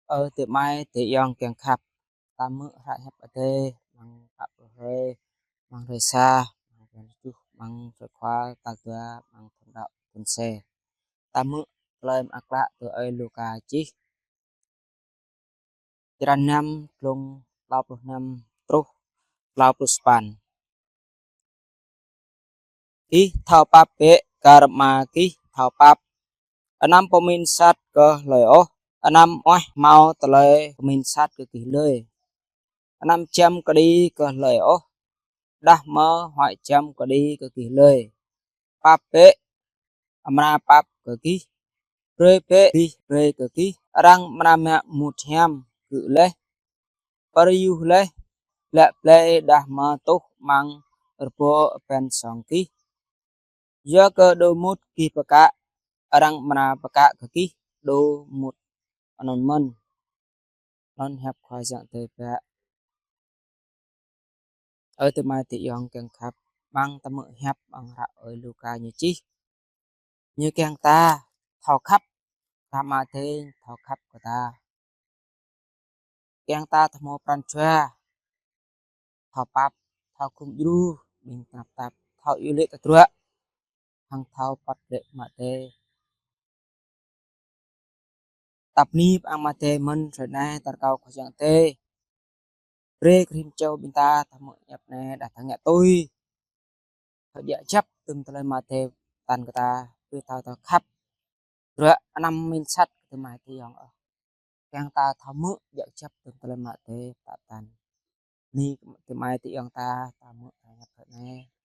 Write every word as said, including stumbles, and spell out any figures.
Ơ adơi amai adơi ayŏng kiăng khăp, ta hmư̆ hră hiăp Adai amăng pă pluh hrơi, amăng hrơi sa, amăng hrơi tơjuh, amăng hrơi khua tal dua, amăng thun đăo thun C. Ta hmư̆ tơlơi mơak klă tui ơi Luka čih. Črăn năm, glông klâo pluh năm truh klâo pluh sapăn. Gih thâo pap bĕ, kar ama gih thâo pap. Anăm pơmĭn sat kơ hlơi ôh, anăm ueh hmâo tơlơi pơmĭn sat kơ gih lơi. Anăm jăm kơđi kơ hlơi ôh, đah mơ̆ huăi jăm kơđi kơ gih lơi. Pap bĕ, amra pap kơ gih. Brơi bĕ, gih brơi kơ gih. Arăng amra mă mŭt hiam, gư̆ laih, pơrơyuh laih, lăi blai đah mơ̆ tuh amăng rơbâo abăn song gih. Yua kơ đô mŭt gih pơkă, arăng amra pơkă kơ gih đô mŭt anŭn mơ̆n. Anŭn hiăp Khua Yang Adai bă. Ơ adơi amai adơi ayŏng kiăng khăp, amăng ta hmư̆ hiăp amăng hră ơi Luka ñu čih, ñu kiăng ta thâo khăp, kar ama Adai thâo khăp kơ ta. Kiăng ta thâo hmâo pran jua, thâo pap, thâo gum djru ƀing tơnap tap, thâo iâu laĭ tơdruă, hăng thâo păt lĕ Ama Adai. Ta bơni pơ Ama Adai mơ̆n hrơi anai, ta rơkâo Khua Yang Adai brơi kơ rĭm čô ƀing ta thâo hmư̆ hiăp anai đah ta ngă tui. Thâo djă kjăp tŭm tơlơi Ama Adai pơtă kơ ta, brơi ta thâo khăp. Tơdruă anăm pơmĭn sat kơ adơi amai adơi ayŏng ôh. Kiăng ta thâo hmư̆ djă kjăp tŭm tơlơi Ama Adai pơtă. Bơni kơ adơi amai adơi ayŏng ta, ta hmư̆ hră hiăp hrơi anai.